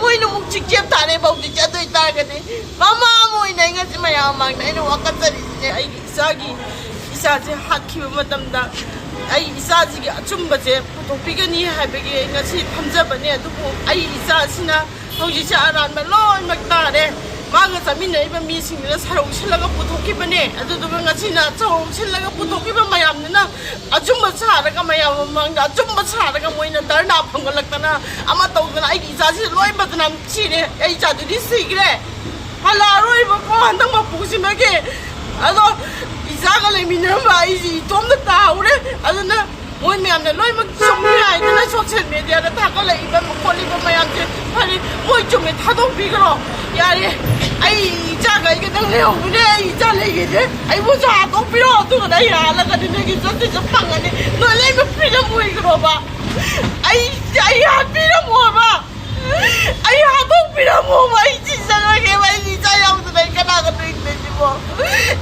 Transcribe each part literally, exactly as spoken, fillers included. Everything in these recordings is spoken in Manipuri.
ꯃꯣꯏꯅ ꯑꯃꯨꯛ ꯆꯤꯛꯆꯦꯞ ꯊꯥꯔꯦ ꯕꯥꯎꯗꯤꯁꯦ꯫ ꯑꯗꯨ ꯑꯣꯏꯇꯥꯔꯒꯗꯤ ꯃꯃꯥ ꯑꯃ ꯑꯣꯏꯅ ꯑꯩ ꯉꯁꯤ ꯃꯌꯥꯝ ꯃꯃꯥꯡꯗ ꯑꯩꯅ ꯋꯥꯀꯠꯆꯔꯤꯁꯤꯅꯦ꯫ ꯑꯩꯒꯤ ꯏꯆꯥꯒꯤ, ꯏꯆꯥꯁꯦ ꯍꯥꯠꯈꯤꯕ ꯃꯇꯝꯗ ꯑꯩ ꯏꯆꯥꯁꯤꯒꯤ ꯑꯆꯨꯝꯕꯁꯦ ꯄꯨꯊꯣꯛꯄꯤꯒꯅꯤ ꯍꯥꯏꯕꯒꯤ ꯑꯩ ꯉꯁꯤ ꯐꯝꯖꯕꯅꯦ꯫ ꯑꯗꯨꯕꯨ ꯑꯩ ꯏꯆꯥꯁꯤꯅ ꯍꯧꯖꯤꯛꯁꯦ ꯑꯔꯥꯟꯕ ꯂꯣꯏꯅꯃꯛ ꯇꯥꯔꯦ꯫ ꯃꯥꯒ ꯆꯠꯃꯤꯟꯅꯔꯤꯕ ꯃꯤꯁꯤꯡꯗꯨꯅ ꯁꯔꯧ ꯁꯤꯜꯂꯒ ꯄꯨꯊꯣꯛꯈꯤꯕꯅꯦ꯫ ꯑꯗꯨꯗꯨꯒ ꯉꯁꯤꯅ ꯁꯔꯧ ꯁꯤꯜꯂꯒ ꯄꯨꯊꯣꯛꯈꯤꯕ ꯃꯌꯥꯝꯗꯨꯅ ꯑꯆꯨꯝꯕ ꯁꯥꯔꯒ, ꯃꯌꯥꯝ ꯃꯃꯥꯡꯗ ꯑꯆꯨꯝꯕ ꯁꯥꯔꯒ ꯃꯣꯏꯅ ꯙꯔꯅꯥ ꯐꯝꯒꯠꯂꯛꯇꯅ ꯑꯃ ꯇꯧꯗꯅ ꯑꯩꯒꯤ ꯏꯆꯥꯁꯤ ꯂꯣꯏ ꯕꯗꯅꯥꯝ ꯁꯤꯔꯦ꯫ ꯑꯩ ꯏꯆꯥꯗꯨꯗꯤ ꯁꯤꯈ꯭ꯔꯦ, ꯍꯜꯂꯛꯑꯔꯣꯏꯕꯀꯣ ꯍꯟꯗꯛ ꯃꯄꯨꯁꯤꯃꯒꯤ꯫ ꯑꯗꯣ ꯏꯆꯥꯒ ꯂꯩꯃꯤꯟꯅꯔꯝꯕ ꯑꯩꯁꯤ ꯏꯇꯣꯝꯇ ꯇꯥꯍꯧꯔꯦ꯫ ꯑꯗꯨꯅ ꯃꯣꯏ ꯃꯌꯥꯝꯅ ꯂꯣꯏꯅꯃꯛ ꯆꯨꯝꯃꯤ ꯍꯥꯏꯗꯅ ꯁꯣꯁꯤꯌꯦꯜ ꯃꯦꯗꯤꯌꯥꯗ ꯊꯥꯒꯠꯂꯛꯏꯕ ꯈꯣꯠꯂꯤꯕ ꯃꯌꯥꯝꯁꯦ, ꯐꯔꯦ, ꯃꯣꯏ ꯆꯨꯝꯃꯦ, ꯊꯥꯗꯣꯛꯄꯤꯈ꯭ꯔꯣ꯫ ꯌꯥꯔꯦ, ꯑꯩ ꯏꯆꯥꯒ ꯑꯩꯒꯗꯪ ꯂꯩꯍꯧꯕꯅꯦ꯫ ꯑꯩ ꯏꯆꯥ ꯂꯩꯈꯤꯗꯦ꯫ ꯑꯩꯕꯨꯁꯨ ꯍꯥꯠꯇꯣꯛꯄꯤꯔꯣ꯫ ꯑꯗꯨꯒꯅ ꯑꯩ ꯍꯥꯠꯂꯒꯗꯤ ꯅꯣꯏꯒꯤ ꯖꯁꯇꯤꯁ ꯐꯪꯒꯅꯤ꯫ ꯅꯣꯏ ꯂꯣꯏꯅꯃꯛ ꯐ꯭ꯔꯤꯗꯝ ꯑꯣꯏꯈ꯭ꯔꯣꯕ꯫ ꯑꯩ, ꯑꯩ ꯍꯥꯠꯄꯤꯔꯝꯃꯣꯕ꯫ ꯑꯩ ꯍꯥꯠꯇꯣꯛꯄꯤꯔꯝꯃꯣꯕ꯫ ꯑꯩ ꯁꯤꯖꯔꯒꯦꯕ꯫ ꯑꯩ ꯏꯆꯥ ꯌꯥꯎꯗꯅ ꯑꯩ ꯀꯅꯥꯒ ꯂꯩꯗꯣꯏꯁꯤꯕꯣ?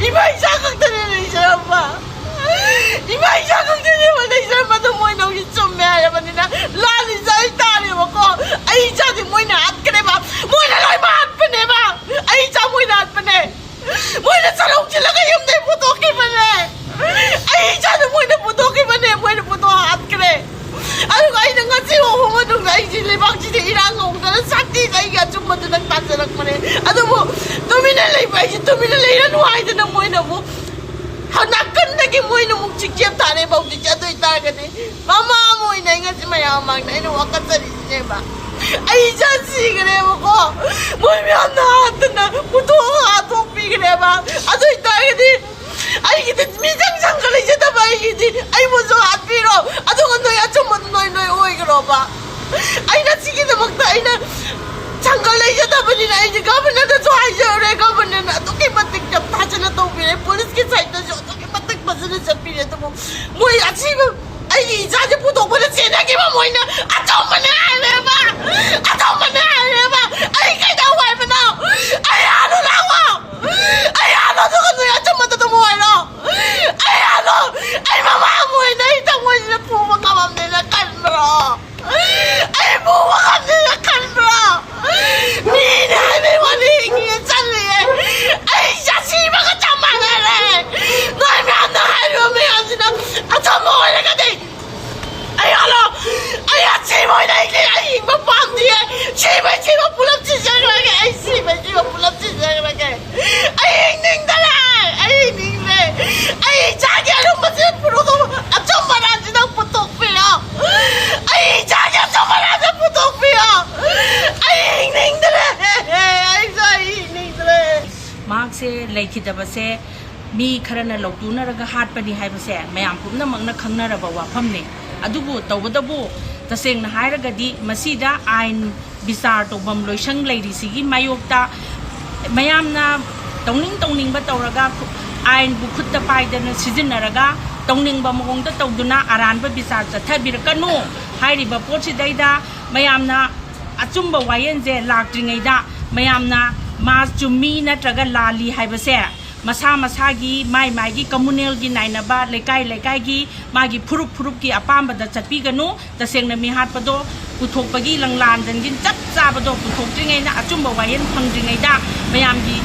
ꯏꯃꯥ ꯏꯆꯥ ꯈꯛꯇꯅꯦ ꯂꯩꯖꯔꯝꯕ꯫ ꯏꯃꯥ ꯏꯆꯥ ꯈꯛꯇꯅꯦꯕ ꯂꯩꯖꯔꯝꯕ꯫ ꯑꯗꯨ ꯃꯣꯏꯅ ꯍꯧꯖꯤꯛ ꯆꯨꯝꯃꯦ ꯍꯥꯏꯔꯕꯅꯤꯅ ꯂꯥꯜꯂꯤꯁꯦ ꯑꯩ ꯇꯥꯔꯦꯕꯀꯣ꯫ ꯑꯩ ꯏꯆꯥꯗꯤ ꯃꯣꯏꯅ ꯍꯥꯠꯈ꯭ꯔꯦꯕ꯫ ꯃꯣꯏꯅ ꯂꯣꯏꯅꯃꯛ ꯍꯥꯠꯄꯅꯦꯕ꯫ ꯑꯩ ꯏꯆꯥ ꯃꯣꯏꯅ ꯍꯥꯠꯄꯅꯦ꯫ ꯃꯣꯏꯅ ꯁꯔꯧ ꯆꯤꯜꯂꯒ ꯌꯨꯝꯗꯩ ꯄꯨꯊꯣꯛꯈꯤꯕꯅꯦ꯫ ꯑꯩ ꯏꯆꯥꯗꯣ ꯃꯣꯏꯅ ꯄꯨꯊꯣꯛꯈꯤꯕꯅꯦ, ꯃꯣꯏꯅ ꯄꯨꯊꯣꯛ ꯍꯥꯠꯈ꯭ꯔꯦ꯫ ꯑꯗꯨꯒ ꯑꯩꯅ ꯉꯁꯤ ꯐꯥꯎꯕ ꯃꯅꯨꯡꯗ ꯑꯩꯁꯤ ꯂꯩꯕꯥꯛꯁꯤꯗ ꯏꯔꯥꯡ ꯍꯧꯗꯅ ꯁꯛꯇꯤꯗ ꯑꯩꯒꯤ ꯑꯆꯨꯝꯕꯗꯨ ꯅꯪ ꯇꯥꯟꯖꯔꯛꯄꯅꯦ꯫ ꯑꯗꯨꯕꯨ ꯇꯨꯃꯤꯟꯅ ꯂꯩꯕ ꯑꯩꯁꯦ ꯇꯨꯃꯤꯟꯅ ꯂꯩꯔꯅꯨ ꯍꯥꯏꯗꯅ ꯃꯣꯏꯅ ꯑꯃꯨꯛ ꯅꯥꯀꯟꯗꯒꯤ ꯃꯣꯏꯅ ꯑꯃꯨꯛ ꯆꯤꯛꯆꯦꯞ ꯊꯥꯔꯦ ꯕꯥꯎꯗꯤꯁꯦ꯫ ꯑꯗꯨ ꯑꯣꯏꯇꯥꯔꯒꯗꯤ ꯃꯃꯥ ꯑꯃ ꯑꯣꯏꯅ ꯑꯩ ꯉꯁꯤ ꯃꯌꯥꯝ ꯃꯃꯥꯡꯗ ꯑꯩꯅ ꯋꯥꯀꯠꯆꯔꯤꯁꯤꯅꯦꯕ꯫ ꯑꯩ ꯏꯆꯥ ꯁꯤꯈ꯭ꯔꯦꯕꯀꯣ꯫ ꯃꯣꯏ ꯃꯌꯥꯝꯅ ꯍꯥꯠꯇꯅ ꯄꯨꯊꯣꯛ ꯍꯥꯠꯇꯣꯛꯄꯤꯈ꯭ꯔꯦꯕ꯫ ꯑꯗꯨ ꯑꯣꯏꯇꯥꯔꯒꯗꯤ ꯑꯩꯒꯤꯗꯤ ꯃꯤꯆꯪ ꯆꯪꯒ ꯂꯩꯖꯗꯕ ꯑꯩꯒꯤꯗꯤ ꯑꯩꯕꯨꯁꯨ ꯍꯥꯠꯄꯤꯔꯣ꯫ ꯑꯗꯨꯒ ꯅꯣꯏ ꯑꯆꯨꯝꯕꯗꯨ ꯅꯣꯏ ꯅꯣꯏ ꯑꯣꯏꯈ꯭ꯔꯣꯕ꯫ ꯑꯩꯅ ꯁꯤꯒꯤꯗꯃꯛꯇ ꯑꯩꯅ ꯁꯪꯒ ꯂꯩꯖꯗꯕꯅꯤꯅ ꯑꯩꯁꯦ ꯒꯚꯔꯅꯔꯗꯁꯨ ꯍꯥꯏꯖꯔꯨꯔꯦ꯫ ꯒꯚꯔꯅꯔꯅ ꯑꯗꯨꯛꯀꯤ ꯃꯇꯤꯛ ꯌꯥꯝ ꯊꯥꯖꯅ ꯇꯧꯕꯤꯔꯦ꯫ ꯄꯨꯂꯤꯁꯀꯤ ꯁꯥꯏꯠꯇꯁꯨ ꯑꯗꯨꯛꯀꯤ ꯃꯇꯤꯛ ꯐꯖꯅ ꯆꯠꯄꯤꯔꯦ꯫ ꯑꯗꯨꯕꯨ ꯃꯣꯏ ꯑꯁꯤꯕ ꯑꯩꯒꯤ ꯏꯆꯥꯁꯦ ꯄꯨꯊꯣꯛꯄꯗ ꯆꯦꯟꯅꯈꯤꯕ ꯃꯣꯏꯅ ꯑꯆꯨꯝꯕꯅꯦ ꯍꯥꯏꯔꯦꯕ꯫ ꯑꯆꯨꯝꯕꯅꯦ ꯍꯥꯏꯔꯦꯕ꯫ ꯑꯩ ꯀꯩꯗꯧ ꯍꯥꯏꯕꯅꯣ? ꯑꯩ ꯍꯥꯠꯂꯨ ꯂꯥꯛꯑꯣ꯫ ꯑꯩ ꯍꯥꯠꯂꯨ ꯑꯗꯨꯒ ꯅꯣꯏ ꯑꯆꯨꯝꯕꯗ ꯑꯗꯨꯝ ꯑꯣꯏꯔꯣ꯫ ꯑꯩ ꯍꯥꯠꯂꯨ꯫ ꯑꯩ ꯃꯃꯥ ꯑꯃ ꯑꯣꯏꯅ ꯑꯩ ꯊꯃꯣꯏꯁꯤꯗ ꯄꯨꯕ ꯉꯝꯃꯝꯅꯦꯅ ꯈꯟꯕ꯭ꯔꯣ? ꯑꯩ ꯄꯨꯕ ꯉꯝꯅꯦꯅ ꯈꯟꯕ꯭ꯔꯣ? ꯂꯩꯈꯤꯗꯕꯁꯦ ꯃꯤ ꯈꯔꯅ ꯂꯧꯇꯨꯅꯔꯒ ꯍꯥꯠꯄꯅꯤ ꯍꯥꯏꯕꯁꯦ ꯃꯌꯥꯝ ꯄꯨꯝꯅꯃꯛꯅ ꯈꯪꯅꯔꯕ ꯋꯥꯐꯝꯅꯤ꯫ ꯑꯗꯨꯕꯨ ꯇꯧꯕꯇꯕꯨ ꯇꯁꯦꯡꯅ ꯍꯥꯏꯔꯒꯗꯤ ꯃꯁꯤꯗ ꯑꯥꯏꯟ ꯕꯤꯆꯥꯔ ꯇꯧꯐꯝ ꯂꯣꯏꯁꯪ ꯂꯩꯔꯤꯁꯤꯒꯤ ꯃꯥꯌꯣꯛꯇ ꯃꯌꯥꯝꯅ ꯇꯧꯅꯤꯡ ꯇꯧꯅꯤꯡꯕ ꯇꯧꯔꯒ ꯑꯥꯏꯟꯕꯨ ꯈꯨꯠꯇ ꯄꯥꯏꯗꯅ ꯁꯤꯖꯤꯟꯅꯔꯒ ꯇꯧꯅꯤꯡꯕ ꯃꯑꯣꯡꯗ ꯇꯧꯗꯨꯅ ꯑꯔꯥꯟꯕ ꯕꯤꯆꯥꯔ ꯆꯠꯊꯕꯤꯔꯛꯀꯅꯨ ꯍꯥꯏꯔꯤꯕ ꯄꯣꯠꯁꯤꯗꯩꯗ ꯃꯌꯥꯝꯅ ꯑꯆꯨꯝꯕ ꯋꯥꯌꯦꯜꯁꯦ ꯂꯥꯛꯇ꯭ꯔꯤꯉꯩꯗ ꯃꯌꯥꯝꯅ ꯃꯥ ꯆꯨꯝꯃꯤ ꯅꯠꯇ꯭ꯔꯒ ꯂꯥꯜꯂꯤ ꯍꯥꯏꯕꯁꯦ ꯃꯁꯥ ꯃꯁꯥꯒꯤ ꯃꯥꯏ ꯃꯥꯏꯒꯤ ꯀꯝꯃꯨꯅꯦꯜꯒꯤ ꯅꯥꯏꯅꯕ ꯂꯩꯀꯥꯏ ꯂꯩꯀꯥꯏꯒꯤ ꯃꯥꯒꯤ ꯐꯨꯔꯨꯞ ꯐꯨꯔꯨꯞꯀꯤ ꯑꯄꯥꯝꯕꯗ ꯆꯠꯄꯤꯒꯅꯨ꯫ ꯇꯁꯦꯡꯅ ꯃꯤꯍꯥꯠꯄꯗꯣ ꯄꯨꯊꯣꯛꯄꯒꯤ ꯂꯪꯂꯥꯟꯖꯟꯒꯤ ꯆꯞ ꯆꯥꯕꯗꯣ ꯄꯨꯊꯣꯛꯇ꯭ꯔꯤꯉꯩꯗ ꯑꯆꯨꯝꯕ ꯋꯥꯌꯦꯜ ꯐꯪꯗ꯭ꯔꯤꯉꯩꯗ ꯃꯌꯥꯝꯒꯤ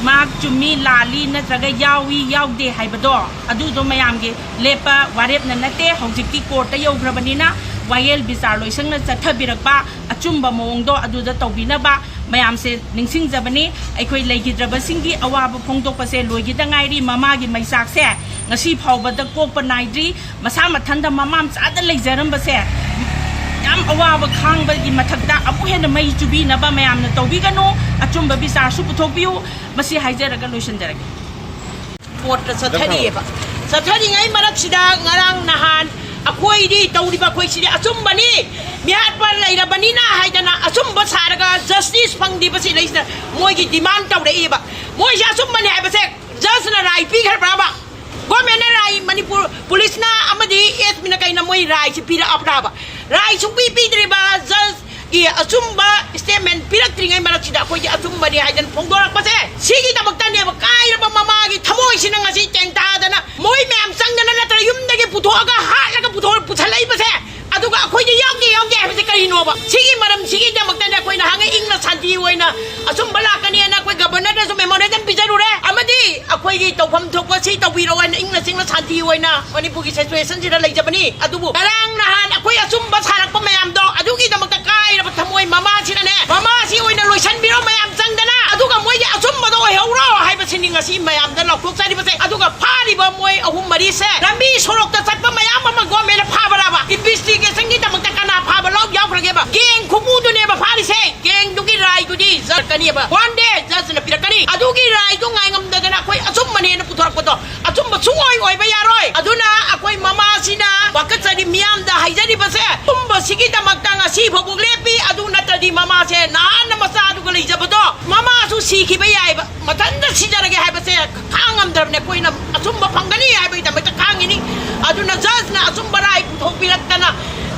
ꯃꯥ ꯆꯨꯝꯃꯤ ꯂꯥꯜꯂꯤ ꯅꯠꯇ꯭ꯔꯒ ꯌꯥꯎꯏ ꯌꯥꯎꯗꯦ ꯍꯥꯏꯕꯗꯣ ꯑꯗꯨꯗꯣ ꯃꯌꯥꯝꯒꯤ ꯂꯦꯞꯄ ꯋꯥꯔꯦꯞꯅ ꯅꯠꯇꯦ꯫ ꯍꯧꯖꯤꯛꯇꯤ ꯀꯣꯔꯠꯇ ꯌꯧꯈ꯭ꯔꯕꯅꯤꯅ ꯋꯥꯌꯦꯜ ꯕꯤꯆꯥꯔ ꯂꯣꯏꯁꯪꯅ ꯆꯠꯊꯕꯤꯔꯛꯄ ꯑꯆꯨꯝꯕ ꯃꯑꯣꯡꯗꯣ ꯑꯗꯨꯗ ꯇꯧꯕꯤꯅꯕ ꯃꯌꯥꯝꯁꯦ ꯅꯤꯡꯁꯤꯡꯖꯕꯅꯤ꯫ ꯑꯩꯈꯣꯏ ꯂꯩꯈꯤꯗ꯭ꯔꯕꯁꯤꯡꯒꯤ ꯑꯋꯥꯕ ꯐꯣꯡꯗꯣꯛꯄꯁꯦ ꯂꯣꯏꯈꯤꯗ ꯉꯥꯏꯔꯤ꯫ ꯃꯃꯥꯒꯤ ꯃꯩꯆꯥꯛꯁꯦ ꯉꯁꯤ ꯐꯥꯎꯕꯗ ꯀꯣꯛꯄ ꯅꯥꯏꯗ꯭ꯔꯤ꯫ ꯃꯁꯥ ꯃꯊꯟꯇ ꯃꯃꯥ ꯃꯆꯥꯗ ꯂꯩꯖꯔꯝꯕꯁꯦ ꯌꯥꯝ ꯑꯋꯥꯕ ꯈꯥꯡꯕꯒꯤ ꯃꯊꯛꯇ ꯑꯃꯨꯛ ꯍꯦꯟꯅ ꯃꯩ ꯆꯨꯕꯤꯅꯕ ꯃꯌꯥꯝꯅ ꯇꯧꯕꯤꯒꯅꯨ꯫ ꯑꯆꯨꯝꯕ ꯕꯤꯆꯥꯔꯁꯨ ꯄꯨꯊꯣꯛꯄꯤꯌꯨ꯫ ꯃꯁꯤ ꯍꯥꯏꯖꯔꯒ ꯂꯣꯏꯁꯤꯟꯖꯔꯒꯦ꯫ ꯀꯣꯔꯠꯇ ꯆꯠꯊꯔꯤꯑꯕ꯫ ꯆꯠꯊꯔꯤꯉꯩ ꯃꯔꯛꯁꯤꯗ ꯉꯔꯥꯡ ꯅꯍꯥꯟ ꯑꯩꯈꯣꯏꯗꯤ ꯇꯧꯔꯤꯕ ꯑꯩꯈꯣꯏꯁꯤꯗꯤ ꯑꯆꯨꯝꯕꯅꯤ, ꯃꯤꯍꯥꯠꯄ ꯂꯩꯔꯕꯅꯤꯅ ꯍꯥꯏꯗꯅ ꯑꯆꯨꯝꯕ ꯁꯥꯔꯒ ꯖꯁꯇꯤꯁ ꯐꯪꯗ꯭ꯔꯤꯕꯁꯤꯗꯩꯁꯤꯗ ꯃꯣꯏꯒꯤ ꯗꯤꯃꯥꯟ ꯇꯧꯔꯛꯏꯕ꯫ ꯃꯣꯏꯁꯦ ꯑꯆꯨꯝꯕꯅꯤ ꯍꯥꯏꯕꯁꯦ ꯖꯁꯅ ꯔꯥꯏ ꯄꯤꯈ꯭ꯔꯕ꯭ꯔꯕ? ꯒꯣꯔꯃꯦꯟꯅ ꯔꯥꯏ, ꯃꯅꯤꯄꯨꯔ ꯄꯨꯂꯤꯁꯅ ꯑꯃꯗꯤ ꯑꯦꯁ ꯄꯤꯅ ꯀꯩꯅ ꯃꯣꯏ ꯔꯥꯏꯁꯤ ꯄꯤꯔꯛꯑꯕ꯭ꯔꯕ? ꯔꯥꯏ ꯁꯨꯡꯄꯤ ꯄꯤꯗ꯭ꯔꯤꯕ ꯖꯁꯀꯤ ꯑꯆꯨꯝꯕ ꯁ꯭ꯇꯦꯠꯃꯦꯟ ꯄꯤꯔꯛꯇ꯭ꯔꯤꯉꯩ ꯃꯔꯛꯁꯤꯗ ꯑꯩꯈꯣꯏꯒꯤ ꯑꯆꯨꯝꯕꯅꯤ ꯍꯥꯏꯗꯅ ꯐꯣꯡꯗꯣꯔꯛꯄꯁꯦ ꯁꯤꯒꯤꯗꯃꯛꯇꯅꯦꯕ꯫ ꯀꯥꯏꯔꯕ ꯃꯃꯥꯒꯤ ꯊꯃꯣꯏꯁꯤꯅ ꯉꯁꯤ ꯇꯦꯡꯊꯥꯗꯅ ꯃꯣꯏ ꯃꯌꯥꯝ ꯆꯪꯗꯅ ꯅꯠꯇ꯭ꯔ ꯌꯨꯝꯗꯒꯤ ꯄꯨꯊꯣꯛꯑꯒ ꯍꯥꯠꯂꯒ ꯄꯨꯊꯣꯛ-, ꯄꯨꯁꯜꯂꯛꯏꯕꯁꯦ꯫ ꯑꯗꯨꯒ ꯑꯩꯈꯣꯏꯗꯤ ꯌꯥꯎꯗꯦ ꯌꯥꯎꯗꯦ ꯍꯥꯏꯕꯁꯦ ꯀꯔꯤꯅꯣꯕ? ꯁꯤꯒꯤ ꯃꯔꯝꯁꯤꯒꯤꯗꯃꯛꯇꯅꯦ ꯑꯩꯈꯣꯏ ꯅꯍꯥꯟꯉꯩ ꯏꯪꯅ ꯁꯥꯟꯇꯤ ꯑꯣꯏꯅ ꯑꯆꯨꯝꯕ ꯂꯥꯛꯀꯅꯤꯅ ꯑꯩꯈꯣꯏ ꯒꯕꯔꯅꯔꯗꯁꯨ ꯃꯦꯃꯣꯔꯦꯟꯗꯝ ꯄꯤꯖꯔꯨꯔꯦ ꯑꯃꯗꯤ ꯑꯩꯈꯣꯏꯒꯤ ꯇꯧꯐꯝ ꯊꯣꯛꯄ ꯁꯤ ꯇꯧꯕꯤꯔꯣ ꯍꯥꯏꯅ ꯏꯪꯅ ꯆꯤꯛꯅ ꯁꯥꯟꯇꯤ ꯑꯣꯏꯅ ꯃꯅꯤꯄꯨꯔꯒꯤ ꯁꯤꯆꯨꯋꯦꯁꯟꯁꯤꯗ ꯂꯩꯖꯕꯅꯤ꯫ ꯑꯗꯨꯕꯨ ꯉꯔꯥꯡ ꯅꯍꯥꯟ ꯑꯩꯈꯣꯏ ꯑꯆꯨꯝꯕ ꯁꯥꯔꯛꯄ ꯃꯌꯥꯝꯗꯣ ꯑꯗꯨꯒꯤꯗꯃꯛꯇ ꯀꯥꯏꯔꯕ ꯊꯃꯣꯏ ꯃꯃꯥꯁꯤꯅꯅꯦ, ꯃꯃꯥꯁꯤ ꯑꯣꯏꯅ ꯂꯣꯏꯁꯟꯕꯤꯔꯣ ꯃꯌꯥꯝ ꯆꯪꯗꯅ, ꯑꯗꯨꯒ ꯃꯣꯏꯒꯤ ꯑꯆꯨꯝꯕꯗꯣ ꯑꯣꯏꯍꯧꯔꯣ ꯍꯥꯏꯕꯁꯤꯅꯤ ꯉꯁꯤ ꯃꯌꯥꯝꯗ ꯂꯥꯎꯊꯣꯛꯆꯔꯤꯕꯁꯦ꯫ ꯑꯗꯨꯒ ꯐꯥꯔꯤꯕ ꯃꯣꯏ ꯑꯍꯨꯝ ꯃꯔꯤꯁꯦ ꯂꯝꯕꯤ ꯁꯣꯔꯣꯛꯇ ꯆꯠꯄ ꯃꯌꯥꯝ ꯑꯃ ꯒꯣꯔꯃꯦꯟꯅ ꯐꯥꯕꯔꯕ? ꯏꯟꯚꯦꯁꯇꯤꯒꯦꯁꯟꯒꯤꯗꯃꯛꯇ ꯀꯅꯥ ꯐꯥꯕ ꯂꯧ ꯌꯥꯎꯈ꯭ꯔꯒꯦꯕ? ꯒꯦꯡ ꯈꯨꯕꯨꯗꯨꯅꯦꯕ ꯐꯥꯔꯤꯁꯦ, ꯒꯦꯡꯗꯨꯒꯤ ꯔꯥꯏꯗꯨ ꯖꯖꯀꯅꯤꯕ꯫ One day ꯖꯖꯅ ꯄꯤꯔꯛꯀꯅꯤ꯫ ꯑꯗꯨꯒꯤ ꯔꯥꯏꯗꯨ ꯉꯥꯏꯉꯝꯗꯗꯅ ꯑꯩꯈꯣꯏ ꯑꯆꯨꯝꯕꯅꯦꯅ ꯄꯨꯊꯣꯔꯛꯄꯗꯣ ꯑꯆꯨꯝꯕ ꯁꯨꯡꯑꯣꯏ ꯑꯣꯏꯕ ꯌꯥꯔꯣꯏ꯫ ꯑꯗꯨꯅ ꯑꯩꯈꯣꯏ ꯃꯃꯥꯁꯤꯅ ꯋꯥꯀꯠꯆꯔꯤ, ꯃꯤꯌꯥꯝꯗ ꯍꯥꯏꯖꯔꯤꯕꯁꯦ ꯑꯆꯨꯝꯕꯁꯤꯒꯤꯗꯃꯛꯇ ꯉꯁꯤ ꯐꯥꯎꯕ ꯂꯦꯞꯄꯤ꯫ ꯑꯗꯨ ꯅꯠꯇ꯭ꯔꯗꯤ ꯃꯃꯥꯁꯦ ꯅꯍꯥꯟꯅ ꯃꯆꯥꯗꯨꯒ ꯂꯩꯖꯕꯗꯣ ꯃꯃꯥꯁꯨ ꯁꯤꯈꯤꯕ ꯌꯥꯏꯕ, ꯃꯊꯟꯇ ꯁꯤꯖꯔꯒꯦ ꯍꯥꯏꯕꯁꯦ ꯈꯥꯡ ꯉꯝꯗ꯭ꯔꯕꯅꯦ꯫ ꯑꯩꯈꯣꯏꯅ ꯑꯆꯨꯝꯕ ꯐꯪꯒꯅꯤ ꯍꯥꯏꯕꯒꯤꯗꯃꯛꯇ ꯈꯥꯡꯉꯤꯅꯤ꯫ ꯑꯗꯨꯅ ꯖꯖꯅ ꯑꯆꯨꯝꯕ ꯔꯥꯏ ꯄꯨꯊꯣꯛꯄꯤꯔꯛꯇꯅ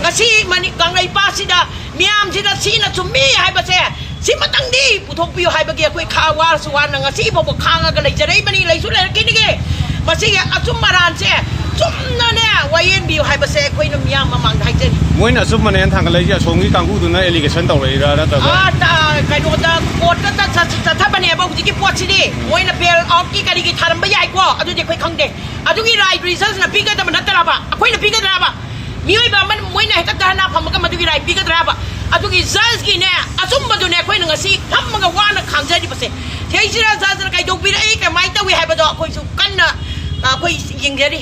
ꯉꯁꯤ ꯃꯅꯤ-, ꯀꯪꯂꯩꯄꯥꯛꯁꯤꯗ ꯃꯤꯌꯥꯝꯁꯤꯗ ꯁꯤꯅ ꯆꯨꯝꯃꯤ ꯍꯥꯏꯕꯁꯦ ꯁꯤꯃꯇꯪꯗꯤ ꯄꯨꯊꯣꯛꯄꯤꯌꯨ ꯍꯥꯏꯕꯒꯤ ꯑꯩꯈꯣꯏ ꯈꯥ-, ꯋꯥꯔꯁꯨ ꯋꯥꯅ ꯉꯁꯤ ꯐꯥꯎꯕ ꯈꯥꯡꯉꯒ ꯂꯩꯖꯔꯛꯏꯕꯅꯤ, ꯂꯩꯁꯨ ꯂꯩꯔꯛꯈꯤꯅꯤꯒꯤ꯫ ꯃꯁꯤꯒꯤ ꯑꯆꯨꯝ ꯑꯔꯥꯟꯁꯦ ꯆꯨꯝꯅꯅꯦ ꯋꯥꯌꯦꯟꯕꯤꯌꯨ ꯍꯥꯏꯕꯁꯦ ꯑꯩꯈꯣꯏꯅ ꯃꯤꯌꯥꯝ ꯃꯃꯥꯡꯗ ꯍꯥꯏꯖꯔꯤ꯫ ꯃꯣꯏꯅ ꯑꯆꯨꯝꯕꯅꯦꯅ ꯊꯥꯡꯒꯠꯂꯛꯏꯁꯦ ꯑꯁꯣꯝꯒꯤ ꯀꯥꯡꯕꯨꯗꯨꯅ allegation ꯇꯧꯔꯛꯏꯔꯥ ꯅꯠꯇ꯭ꯔꯒ? ꯑꯥ, ꯇ-, ꯀꯩꯅꯣꯗ ꯀꯣꯔꯠꯇ ꯆꯠ-, ꯆꯠ-, ꯆꯠꯊꯕꯅꯦꯕ ꯍꯧꯖꯤꯛꯀꯤ ꯄꯣꯠꯁꯤꯗꯤ꯫ ꯃꯣꯏꯅ bail outꯀꯤ ꯀꯔꯤꯒꯤ ꯊꯥꯔꯝꯕ ꯌꯥꯏꯀꯣ, ꯑꯗꯨꯗꯤ ꯑꯩꯈꯣꯏ ꯈꯪꯗꯦ꯫ ꯑꯗꯨꯒꯤ right ꯖꯖꯅ ꯄꯤꯒꯗꯕ ꯅꯠꯇ꯭ꯔꯕ? ꯑꯩꯈꯣꯏꯅ ꯄꯤꯒꯗ꯭ꯔꯕ? ꯃꯤꯑꯣꯏꯕ ꯑꯃꯅ ꯃꯣꯏꯅ ꯍꯦꯛꯇ ꯙꯔꯅꯥ ꯐꯝꯃꯒ ꯃꯗꯨꯒꯤ right ꯄꯤꯒꯗ꯭ꯔꯕ? ꯑꯗꯨꯒꯤ ꯖꯖꯀꯤꯅꯦ ꯑꯆꯨꯝꯕꯗꯨꯅꯦ ꯑꯩꯈꯣꯏꯅ ꯉꯁꯤ ꯐꯝꯃꯒ ꯋꯥꯅ ꯈꯥꯡꯖꯔꯤꯕꯁꯦ꯫ ꯁꯤꯗꯩꯁꯤꯗ ꯖꯖꯅ ꯀꯩꯗꯧꯕꯤꯔꯛꯏ, ꯀꯃꯥꯏꯅ ꯇꯧꯏ ꯍꯥꯏꯕꯗꯣ ꯑꯩꯈꯣꯏꯁꯨ ꯀꯟꯅ, ꯑ, ꯑꯩꯈꯣꯏ ꯌꯦꯡꯖꯔꯤ꯫